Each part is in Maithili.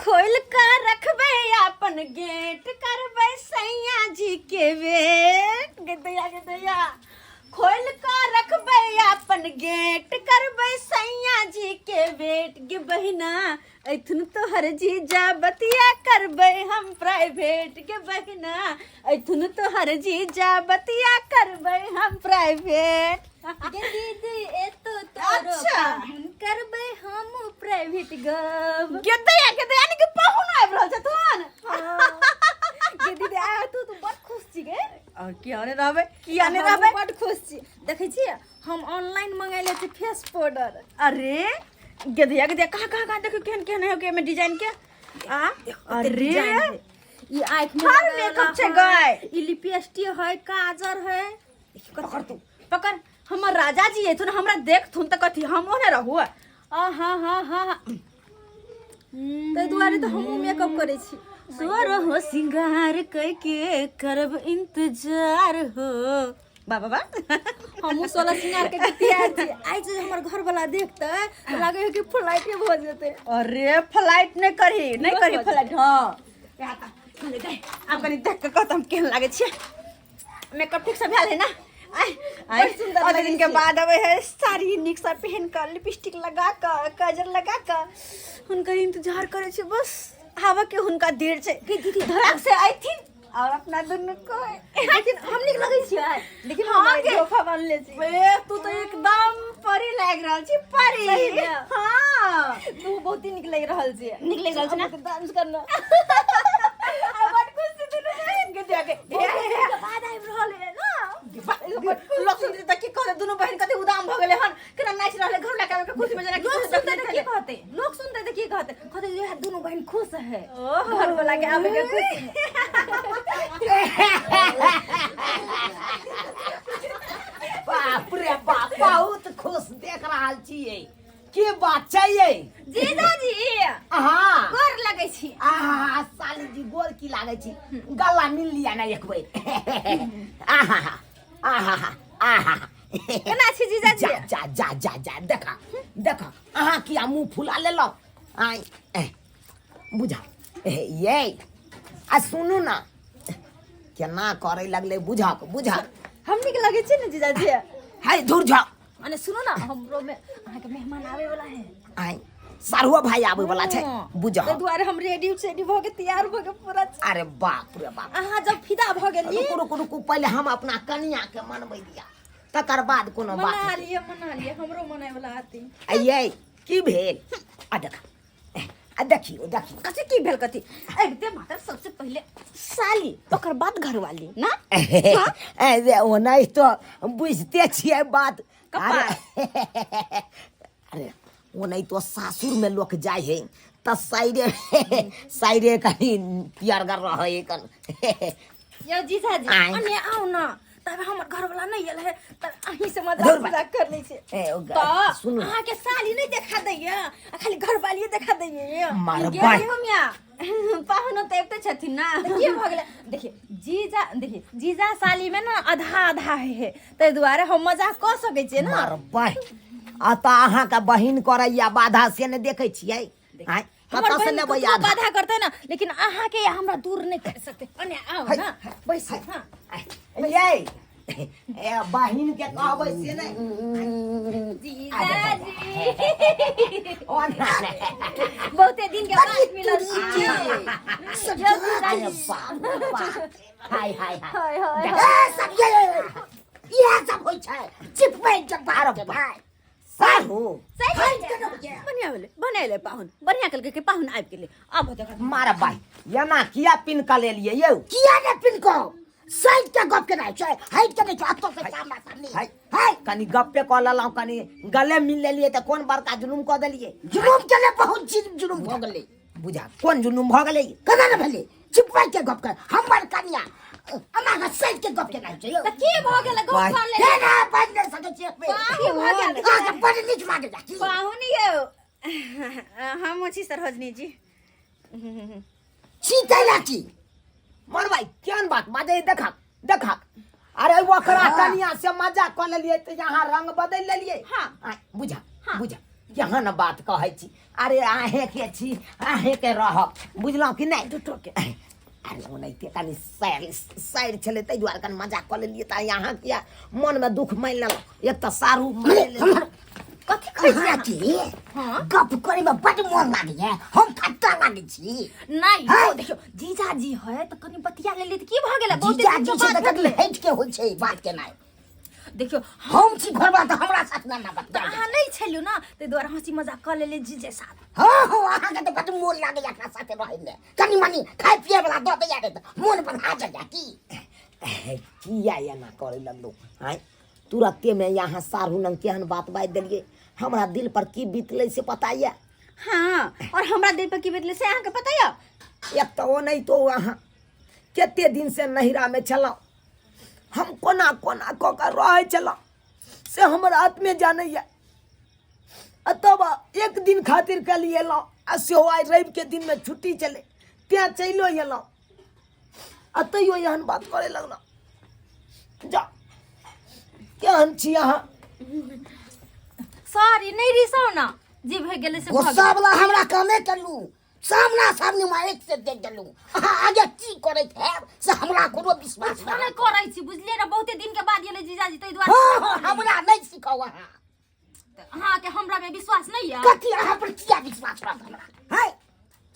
खोल के रखबै अपन गेट, करबै सैया जी के वेट। गे दैया, गे दैया, खोल के रखबै अपन गेट, करबै सैया जी के वेट। गे बहिना ऐथुन तोहर जीजा, बतिया करबै हम प्राइवेट। गे बहिना ऐथुन तोहर जीजा, बतिया करबै हम प्राइवेट। गे दीदी एतो तोरो पाहुन, करबै हम प्राइवेट गप। गे दैया, गे दैया, यानी कि पाहुन आबि रहल छथुन। गे दीदी आ तू तू बड़ खुश छी गे। और किया ने रहबै, किया ने हमहूँ रहबै? बड़ खुश छी। देखै छियै, हम ऑनलाइन मंगेले छी फेस पाउडर। अरे गेधिया, गेधिया, कहाँ कहाँ कहाँ? देखो केहन केहन है के डिजाइन के आ। अरे डिजाइन है। ई आँख में हर लगावे मेकअप वाला छै है, गै। ई लिपस्टिक है, काजर है। पकड़ तू पकड़। हमर राजा जी एथुन, हमरा देखथुन तऽ कथी हम ओने रहू? आ हाँ हाँ हाँ हाँ। ताहि दुआरे तऽ हमहूँ मेकअप करै छी। सोर हो सिंगार करके करब इंतजार हो। वाह वाह वाह। हमहूँ सोलह सिंगार के तैयार छी। आइ जे हमर घरवाला देखतै तऽ लागै है कि फ्लाइटे भऽ जेतै। अरे फ्लाइट नहि करही, नहि करही भऽ फ्लाइट। हाँ, आब कनी देख कऽ कहत हम केहन लागै छियै। मेकअप ठीक से भेल है ना? आइ आइ बड़ सुंदर अते लगै दिन के छै। बाद अबै है, साड़ी नीक से पहिन कऽ, लिपस्टिक लगा कऽ, काजर लगा कऽ हुनकर इंतजार करै छी। बस आबऽ के हुनका देर छै, धड़ाक से अयथिन और अपना दुनू को। लेकिन हम नीक लगै छियै? लेकिन हम हाँ आइ गे। धोखा बनले छी। ए तू तऽ एकदम परी लागि रहल छी, परी। सही मे? हाँ। तू बहुत ही नीक लागि रहल छी। नीक लागि रहल छै ना? डांस करना। आ बड़ खुश छी दुनू बहिन के जाके। बहुत दिन के बाद आबि रहल है ना। लोक सुनते तऽ की कहते? दुनू बहिन कते उदाम भऽ गेलै हन, केना नाचि रहलै घर लगा के खुशी में जेना लोक किछु सुनते देखने तऽ की छलै। कहते? लोक सुनते तऽ की कहते? कहते जे दुनू बहिन खुश है ओहो। घर वाला के आबे के खुशी में। बाप रे बाप, बहुत खुश देख रहल छियै, की बात छै यै? जीजाजी। अहाँ गोर लगै छी। आहा, साली जी, गोर की लागै छी? गला मिल लिया ना एक बेर। आहा आहा आहा। केना छी जीजाजी? जा जा जा जा जा, देखा देखा, अहाँ किया मुंह फुला लेलक? आइ एह, बुझा ये आ सुनू ना, केना करे लगले, बुझक बुझक। हम नीक लगै छी ने जीजाजी? हाय, धुर झा। माने सुनू ना, हमरो में अहाँके मेहमान आवे वाला है। आइ सारुआ भाई आबै वाला छै? बुझ। ताहि दुआरे हम रेडी सेडी भऽ के तैयार भऽ के पूरा छी। अरे बाप रे बाप। अहाँ जब फिदा भऽ गेली। रुकू रुकू रुकू, पहिले हम अपना कनिया के मनबै दिया, तकर बाद कोनो बात मना हेतै। लिअ, मना लिअ, हमरो मनाय वाला आती। आ यै, की भेल? आ देख, आ देखियो देखियो। कथी की भेल कथी? अबिते मात्र सबसे पहिले साली, ओकर बाद घरवाली ना। ए ओनाहि तो बुझते छियै बात। अरे अरे, ओनाहि तो सासुर में लोक जाइ है तऽ साइरे साइरे कनि पियरगर रहै है कन। यौ जीजाजी। आँय। अने आउ ना, तब हमर घरवाला नहीं आयल है तब अहीं से मजाक धुर बा। मजाक कर लै छी। ए, ओ तऽ सुनू। अहाँके साली नहीं देखा दैया आ खाली घरवालिए देखा दैया। मार गेल बाय। हम या पाहुनो तऽ अबिते छथिन ना। तऽ की भऽ गेलै? देखिए जीजा, देखिए जीजा साली में ना आधा आधा है है, ताहि दुआरे हम मजाक कऽ सकै छियै ना। मार बाय, आ तऽ अहाँके बहिन करैया बाधा, से नहि देखै छियै? आँय, हमर कतऽ से बहिन लेबै कतबो आधा? बाधा करतै ना, लेकिन अहाँके हमरा दूर नहीं कर सकते। अने आउ है, ना, बैसू। हाँ। यै, ए बहिन के कहबै से नहि। जीजाजी। ओ ना ने। बहुते दिन के बाद मिलल छी। अरे बाप रे बाप, हाय हाय हाय। हाय हाय। ए सब ये इएह सब होइ छै चिपबै जब्बार के भाय। साहू। बढ़िया भेलै, बढ़िया एलै पाहुन, बढ़िया केलकै कि पाहुन आबि गेलै। आब देखत। मारा बाई, एना किया पिन कऽ लेलियै यौ? किया ने पिनको साइड के गप केनाइ छै, हटि के नहि छै अतौ से सामना सामनी। हाय हाय, कनि गप्पे कऽ लेलहुँ, कनि गले मिल लेलियै तऽ कोन बड़का जुलुम कऽ देलियै? जुलुम केले, बहुत चीज जुलुम भऽ गेलै। बुझा, कोन जुलुम भऽ गेलै? केना ने भेलै? चिपबै के गप कर, हमर कनिया अना के साइड के गप केनाइ छै यौ। तऽ की भऽ गेलै गप बाय। कर ले? हे ना बाजि नहि सकै छी एक बेर। की भऽ गेल? अहाँके बड़ नीक लागै की पाहुन यौ, हम छी सरोजनी जी। छी तैला की? मर भाई, केहन बात बाजै? देखक देखक, अरे ओकरा कनिया से मजा कऽ लेलियै तऽ यहाँ रंग बदलि लेलियै। हाँ। आँय, बुझा बुझा। केहन बात कहै छी। अरे अहें के छी, अहें के रहब, बुझलहुँ कि नहि? झूठो के। अरे ओनाहिते कनि सैर सैर छलै, ताहि दुआरे कनि मजाक कऽ लेलियै। तऽ अहाँ किया मनमे दुख मानि लेलहुँ? एक तऽ सारू मारि लेलहुँ। कथी कहै छी? अहाँ के गप करे में बड मोन लागैया, हम खट्टा लागै छी? नहि यौ, देखियौ जीजाजी है तऽ कनि बतिया लेलियै तऽ की भऽ गेलै? बहुते जीजा दिन जी के छै बाद तऽ कनि भेटलै। हटि के होइ छै बात केनाइ। देखियौ, हम छी घरवा तऽ हमरा साथ ना ना तऽ बतिया। अहाँ नहि छलियौ ने, ताहि दुआरे हँसी मजाक कऽ लेलियै जीजे साथ। हँ हँ, अहाँके तऽ बड मोन लागैया अपना साथे रहैमे। कनि मनि खाय पियै वला दऽ दैया रे तऽ मोन बढ़ा जाइया की? किया एना करे लगलहुँ आँय? तुरत्तेमे यहाँ साढ़ू लग केहन बात बाजि देलियै, हमरा दिल पर की बीतलै से पता यऽ? हाँ, और हमरा दिल पर की बीतलै से अहाँके पता यऽ? एक तऽ ओ नहि तो अहाँ कते दिन से नैहरामे छलहुँ, हम कोना कोना कऽ कऽ रहै छलहुँ से हमर आत्मे जानैया। आ तब एक दिन खातिर कल एलहुँ, आ सेहो आइ रविके दिनमे छुट्टी छलै तेँ चलिओ एलहुँ, आ तैयो एहन बात करे लगलहुँ। जा, केहन छी अहाँ? सॉरी, नहि रिसाउ ना, जे भऽ गेलै से भऽ गुस्सा गेलै। वला हमरा कामे केलू, सामना सामने में एक से देख देलू। अहाँ आगे की करैत हैब से हमरा कोनो विश्वास कुछो नहि करै छी, बुझलियै ने? बहुते दिन के बाद एलै जीजाजी, ताहि दुआरे। हँ हँ, हमरा नहि सिखाउ अहाँ। अहाँके हमरा में विश्वास नहि यऽ? कथी अहाँ पर किया विश्वास रहत हमरा? है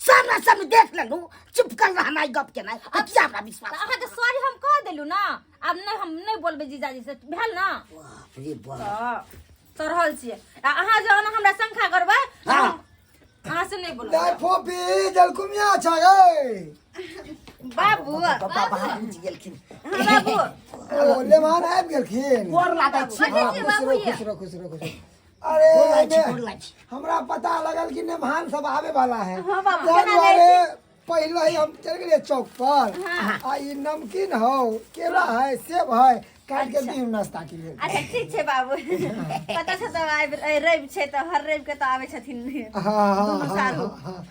सामना सामने देख लेलू, चुप कर रहनाइ, गप केनाइ, आ किया हमरा विश्वास? तऽ अहाँके सॉरी हम कह देलू ना, आब नहि, हम नहि बोलबै जीजाजी से, भेल ना? बाप रे बाप। तऽ चढ़ल छियै आ अहाँ जहन हमरा शंखा करबै, हाँ। अहाँ से नहि बोलब। दाय फोपी जलकुमिया छ गई। बाबू। बाबा, बाबूजी गेलखिन। हाँ बाबू। ओ लेमान आबि गेलखिन। गोर लागै छी। कथी छी खुश बाबू? रहो। ये खुश रहो, खुश रहो, खुश रहो। अरे गोर लागै छी, एहिमे गोर लागै छी। हमरा पता लगल कि नेमान सब आबे वाला है। हाँ बाबू, ताहि केना दुआरे पहले ही हम चल गेलिए चौक पर, आ ई नमकीन हो, केला है, सेब है, काट के दी नाश्ता के लिए। अच्छा ठीक छै बाबू, पता छै तऽ आइ रवि छै तऽ हर रवि के तऽ आबै छथिन हाँ हाँ। दुनू हाँ। सारू। हाँ, हाँ।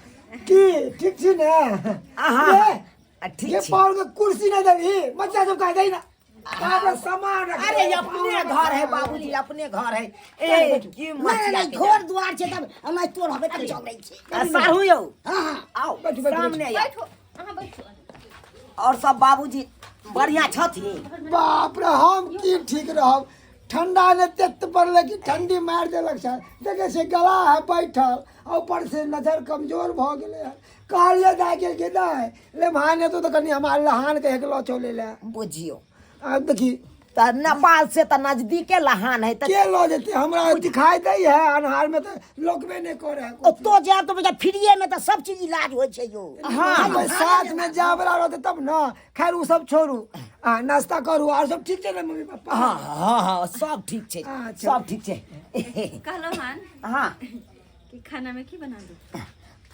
की ठीक छी ने? अहाँ ये, आ, ठीक ये छी। पाउर के कुर्सी नहीं देबही, बच्चा सब कह दे ना बाप सामान रख। अरे अपने घर है बाबूजी, अपने घर है। ए की नहि मचिया नहि, के घर द्वार छै तब हमरा तोर हबे तऽ चलै छै। आ, साढ़ू यौ। हाँ हाँ, आओ। बैठू, बैठू। सामने आउ। बैठू, अहाँ बैठू। और सब बाबूजी बढ़िया छथिन? बाप रे, हम की ठीक रहब, ठंडा ने तेत पड़ले कि ठंडी मारि देलक छै। देखे छै गला है बैठल, आ ऊपर से नजर कमजोर भऽ गेलै हन। कहलियै दाइ के कि दाइ लेमहान हेतौ तऽ कनि हमरा लहान के हेकलो चले ले। बुझियौ। आब देखी। तऽ नेपाल से तऽ नजदीके लहान है तऽ। के लऽ जेतै? हमरा दिखाई दै है अन्हार में तऽ लोकबे नहि करे है। ओतो जायब तऽ बुझा फ्रीए में तऽ सब चीज इलाज होइ छै यौ। हाँ, कोई साथ में जाए वाला रहतै तब न। खैर ओ सब छोड़ू, आ नाश्ता करू। और सब ठीक छै ने मम्मी पापा? हाँ हाँ हाँ, सब ठीक छै। अच्छा। सब ठीक छै। कहलहुँ हन हाँ। कि खाना में की बना दू?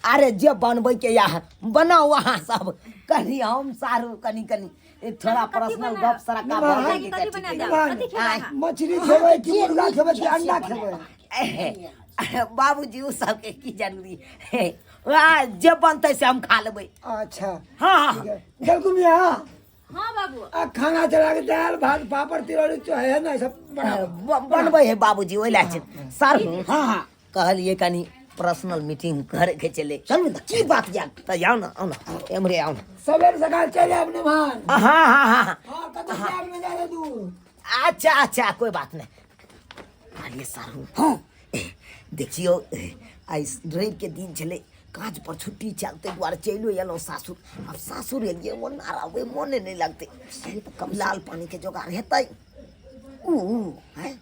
अरे जे बनबै के या बनाउ अहाँ सब, कनि हम सारू कनि कनि एक थोड़ा कथी पर्सनल बनाउ? गप सरक्का भऽ गेल। कथी बना देब? कथी खेबै अहाँ? मछली खेबै कि मुर्गा खेबै कि अंडा खेबै? बाबूजी, ओ सबके की जरूरी हे, आ, जे बनतै से हम खा लेबै। अच्छा। हाँ हाँ। ठीक है जलकुमिया। हाँ बाबू। आ खाना चला के दाल भात पापड़ तिलौरी जो है ना सब बनाओ। बनबै है बाबूजी, ओहि लए छै सर। हाँ हाँ। कहलियै कनि पर्सनल मीटिंग करे के चले। चलू ने, की बात जान? तऽ जाउ ने, आउ ने एम्हरे आउ ने। सवेर सकाल चलि आयब नमहर। हाँ हाँ हाँ। हाँ, कतौ जायब नहि जादा दूर। अच्छा अच्छा, कोई बात नहीं। अरे सारू। हाँ। देखियौ, आइ रवि के दिन छलै, काज पर छुट्टी चल, ताहि दुआरे चलियो एलहुँ सासुर। आब सासुर एलियै, ओना रहबै मोने नहि लगतै। से तऽ कम लाल पानी के जोगाड़ हेतै ऊ हैं,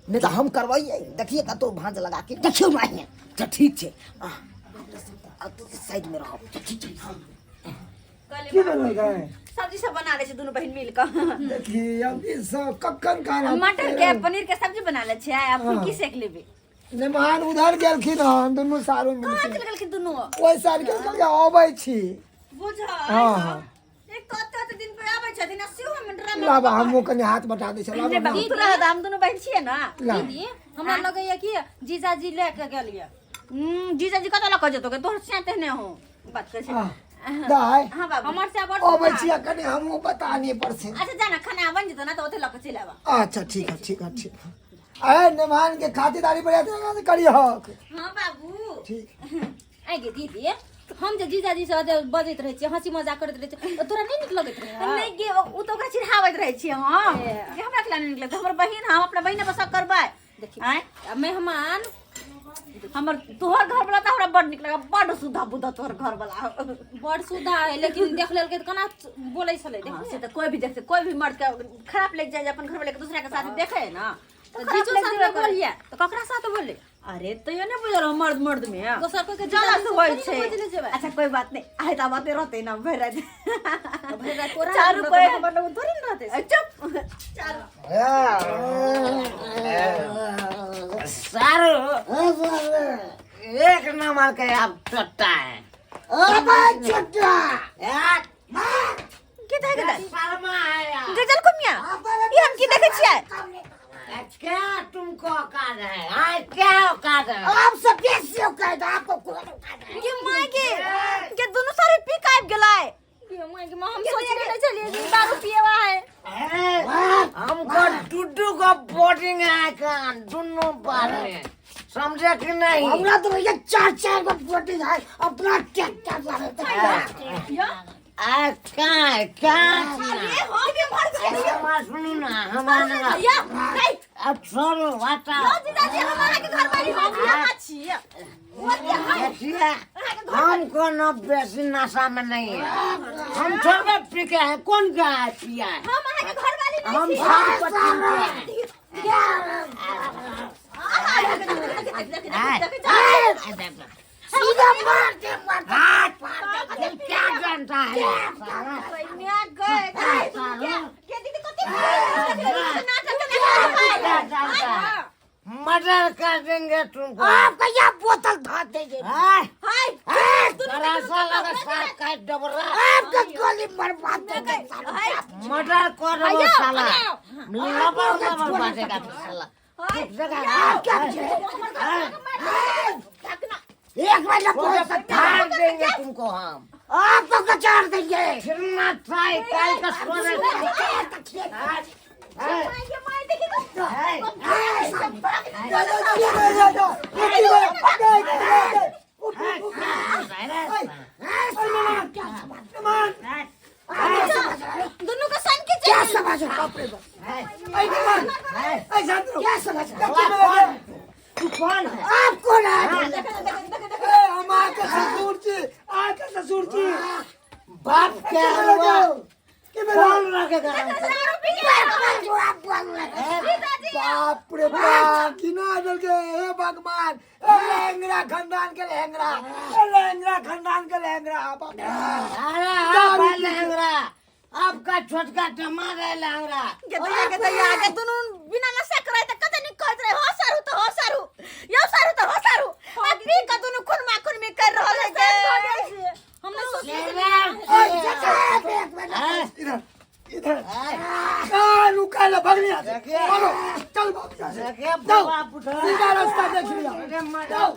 नहि तऽ हम करबैयै। देखिए कतहु भाँज लगा के। देखियौ ने। तऽ ठीक छै, आ, आ, साइडमे रहब। ठीक छै। की बनल है? सब्जी सब बना लै छै दुनू बहिन मिल कऽ। देखी, अब ई सब कखन खाना? मटर के पनीर के सब्जी बना लै छियै आ फुलकी सेक लेबै। मेहमान उधर गेलखिन हन दुनू सारू कहाँ मिलके। चलि गेलखिन दुनू? ओहि साइड गेल, कहलकै अबै छी। बुझ। हाँ, हाँ। एक तऽ ओते ओते दिन पर आबै छथिन आ सेहो मे ड्रामा। लाबा, हमहूँ कनि हाथ बटा दै छी। नहि लाबा। बाबू, तू रह, हम दुनू बहिन छियै ना। ला। दीदी, हमरा लगैया कि जीजाजी लए के गेल यऽ। जीजाजी कतऽ लऽ कऽ जेतौ गे? तोहर से तेहने हो बात करै छै। आ, दाइ। हाँ बाबू। हमर से बड़। अबै छी आ कनि हमहूँ बतानी पर से। अच्छा, जाना, खाना बन जेतौ ना तऽ ओते लऽ कऽ चलि आबऽ। अच्छा ठीक है, ठीक है, ठीक है। अरे मेहमान के खातिरदारी बढ़िया से करी हक। हाँ बाबू। ठीक। आइ गे दीदी, हम जे जीजाजी से बजैत रहै छियै, हँसी मजाक करैत रहै छियै, तोरा नहि नीक लगैत रहै? नहि गे, ओ तऽ ओकरा चिढ़ाबैत रहै छियै हम। ए। जे हमरा केला नहि नीक लगतै? हमर बहिन, हम अपना बहिन पर शक करबै? देखी। आँय? आ मेहमान हमर तोहर घर वाला तऽ हमरा बड नीक लगा, बड सुधा बुधा तोहर घर वाला। बड़ सुधा है, लेकिन देख लेलकै तऽ केना बोलै छलै। हाँ, देख से तऽ कोई भी देखते, कोई भी मर्द के खराब लग जाए जे अपन घर वाले के दूसरा के साथ देखे है ना, तऽ तऽ जीजो जीजो साथ साथ बोलिए तऽ ककरा साथ बोले? अरे तैयो नहि बुझल हो मर्द मर्द में दोसर कोई के जलस जीजाजी होइ से छै। थोड़ी ने बजले जेबै। अच्छा कोई बात नहीं, आइ तऽ बाते रहते ना भरि राति। तऽ भरि राति तोरा चारू रहतै, कोई हमर लोग थोड़ी ने रहतै। चुप चारू। सारू, एक नंबर के आप चट्टा है। अबे छोटा। की देखै के शर्मा है यार। गजल कुमिया, ई हम की देखै छियै? क्या तुमको औकात है? हाँ, क्या औकात है? आपसे बेसी औकात है, आपको कौन औकात है? गे माय गे, गे दुनू सारे पी के आबि गेलै। गे माय गे, हम सोचने नहीं छलियै जे ई दारू पिएवा है। ए, हमको डुडू को बोर्डिंग है कान दोनों बार में, समझे कि नहीं? हमरा तो भैया चार चार गो प्रोटीन है, अपना ट्रैक्टर लागे तो। आ, क्या है, क्या अरे हम भी मर गेलियै। हमारा सुनू ना, हमारा या नहीं। अब छोड़ो बताओ। यौ जीजाजी, हम अहाँके घर वाली हम यहाँ छियै। देखिए, हमको न बेसी नशा में नहीं है, हम थोड़े पी के हैं। कौन गाय पिया है? हम अहाँके घर वाली नहीं हम छी। सब पति के हैं। सीधा मार दे, मार दे। हाँ, क्या जानता है साला? क्या जानता है? मर्डर कर देंगे तुमको। आपका यह बोतल धर देंगे। हाँ, बड़ा सा लगा साथ का डबरा। आपका गोली मरवा देंगे साला। मर्डर कर दो साला, लबर लबर बाजेगा साला। आप क्या एक महीना पहुंच सकता है। फाड़ देंगे तुमको हम। आपको कचार देंगे। फिर ना ट्राई काल का सोने। जा जा जा जा जा जा, उठी गए, गए गए गए, उठ उठ उठ। मेहमान। दुनू के सन के क्या समझ रहा? बाप रे बाप, ऐ मेहमान, ऐ शांत रहो। क्या समझ रहा? कच्ची में लगे। तू कौन है? आप कौन है? ए, हम आके ससुर जी, आके ससुर जी। बाप क्या के में हुआ? लगे के में कौन रखेगा? आप बोल रहे हैं। बाप रे बाप, गिना दल के। हे भगवान, ए लहंगरा खानदान के लहंगरा, ए लहंगरा खानदान के लहंगरा, बाप रे। अरे आप है लहंगरा, आपका छोटका दमाद है लहंगरा। के दैया के दुनू बिना नशा कराय त कते नीक कहैत रहे, हो सारू त हो सारू, यौ सारू त हो सारू, आ पी के दुनू खुनमा खुनमी कर रहल है गे। हम नहीं सोचने इधर इधर आ, रुका ले, भाग लिया से। देखिए। भागो, चल भाग यहाँ से। देखिए, जाओ, बाबा पुठा। सीधा रास्ता देख लिया। जाओ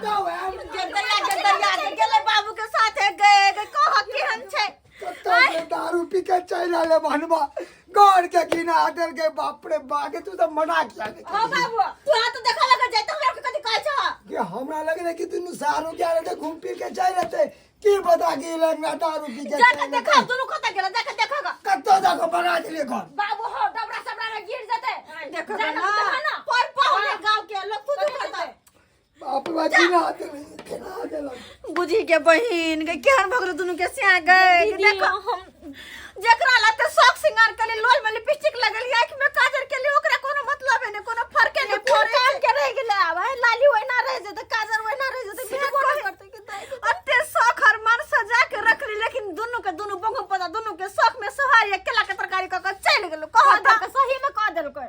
जाओ यार। गे दैया, गे दैया के गेलै बाबू के साथे गए गे, कह केहन छै? कत्ता से दारू पी के चल आले भनवा गौर के गिना देल के। बाप रे बाप, के तू तो मना किया नहीं। हो बाबू, तू हाथ देखा लगा जाय त हमरा के कथि कहै छ? कि हमरा लगे कि दुनू सारू के आले घूम फिर के चल रहते, की बता कि लंगा दारू पी के जाके चल। देखा दुनू कतऽ गेलै, जाके देखा ग। कत्तो जाके बना दिले घर। बाबू हो, डबरा सबरा में गिर जते। देखो जाना ना, देखा ना। पर पहुने गांव के लोग तू करतै। बाप रे बाप, गिना देले, गिना देलक। बुझी के बहिन के केहन भगलो दुनू के सिया गए। दीदी, देखो हम जेकरा लाते शौक सिंगार के लिए लोल में लिपस्टिक लगल, आँख में काजर के लिए, ओकरा कोनो मतलब है नहीं, कोनो फर्क नहीं कोन पड़े। काम के रह गेलै आब? है लाली ओहिना रह जेतै, काजर ओहिना रह जेतै, बिना कोनो करतै कि दाइ। अते शौक हर मन सजा के रख ली, लेकिन दुनू के दुनू बंगो पता दुनू के शौक में सोहारी आ केला के तरकारी क के चलि गेलो। कह कह देलकै, सही में कह देलकै।